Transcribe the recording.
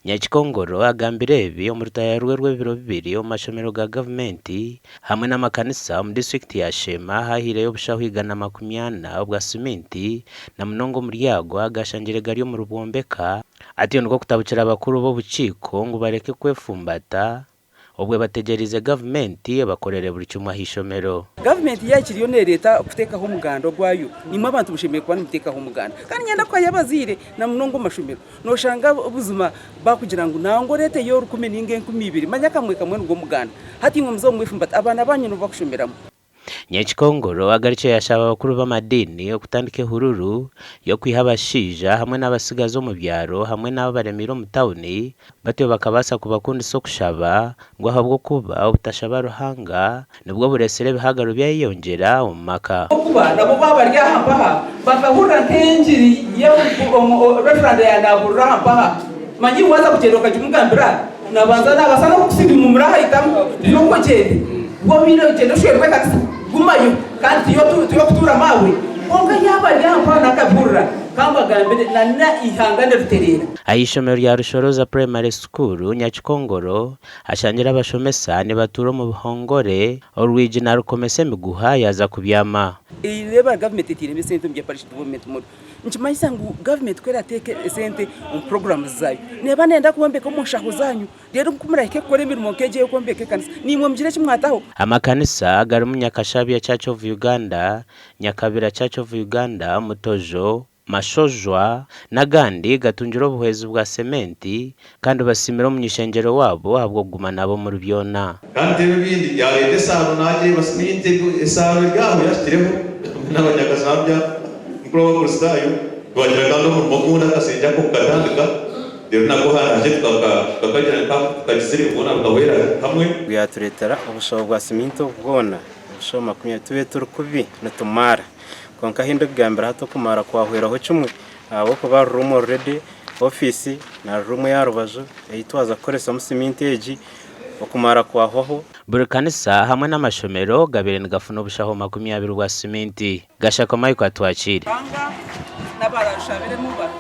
Nyakikongoro agambire ebi omu rutaaya rwe rw'ebiro bibiri omu mashomero ga gavumenti hamwe n'amakanisa omu disiturikiti ya Sheema ahu ahaireyo obushaho 140 obwa siminti na munonga omuri ago agashangire gari omuri Bwombeka atyo nikwo kutabukira abakuru b'obukiiko ngu bareke kwefumbata Obwe bategyereize gavumenti ebakorere buri kimwe aha ishomero. Gavumenti yaahika eriyo neereeta kuteekaho omuganda ogwayo, naimwe abantu mushemereire kuba nimuteekaho omuganda. Kandi niinyenda kuhayo abazaire na munonga omu mashomero, nooshanga buzima baakugira ngu nangwa oreeteyo orukumi nainga 2000, manya akamwe kamwe nigwo muganda. Hati imwe muze mwefumbate, abaana baanyu nibo bakushomeramu. Nyekikongoro agarukire yashaba abakuru b'amadiini okutandika ehururu y'okwiha abashaija hamwe n'abatsigazi omu byaro hamwe n'abo abaremeire omu tauni batyo bakabaasa kubakundisa okushaba ngu ahabw'okuba obutashaba Ruhanga nibwo buretsire ebihagaro byayeyongyera omu maka. Ahabw'okuba nabo baaba bari aha mpaha, bakahurira nk'engiri y'omu Reverand yaanaabuurira aha mpaha. Manya iwe waaza kugyenda okagimugambira, naabanza naabaasa n'okukusirimumura aha itama, n'okwo ogyende. Wabaire ogyenda oshwerwe ekanisa, gumayo kandi tiyo tiyo kutuura maawe. Kwonka yaaba ari aha mpaha naakabihurira, ka mbagambire, na n'eihanga niritereera. Aha ishomero rya Rushoroza Primary School, Nyakikongoro, ashangire abashomesa nibatuura omu bihongore, orwigi narukomesa emiguha yaaza kubyama. Reeba gavumenti etairemu esente omu bya parish development model. Nikimanyisa ngu gavumenti ku erateeka esente omu programs zaayo, neeba neeyenda kwombeka omu nshaho zaanyu. Reero ku murahike kukora emirimo nk'egyo ey'okwombeka ekanisa, naimwe mugire eki mwataho. Amakanisa garimu Nyakashabya Church of Uganda, Nyakabira Church of Uganda, Mutojo, Mashojwa n'agandi gatungire obuhwezi bwa sementi kandi basiimire omuny'ishengyero waabo ahabw'okuguma nabo omuri byona. Kandi ebi ebindi yaareeta esaano naagireeba siminti esaano eri aho yashyikireho hamwe n'abanyakasambya mukuru w'Abakristaayo twagira kandi omurimo ogundi akasingye ako kukatandika reero nako hakye tukakagira nka tukagizire bwona bukahwera hamwe. Byatureetera obushaho bwa siminti obu bwona, obushaho 20 tube turi kubi nitumaara. Kwonka ahu ndikugambira hati okumaara kwahweraho kimwe ahabw'okuba rurimu already ofiisi na rurimu ey'aha rubaju ei twaza kukoresamu siminti egi, okumara kwahwaho. Buri kanisa hamwe n'amashomero gabaire nigafuna obushaho 20 bwa siminti. Gashaka Michael Atwakiire. Ruhanga n'abarashabiremu bati.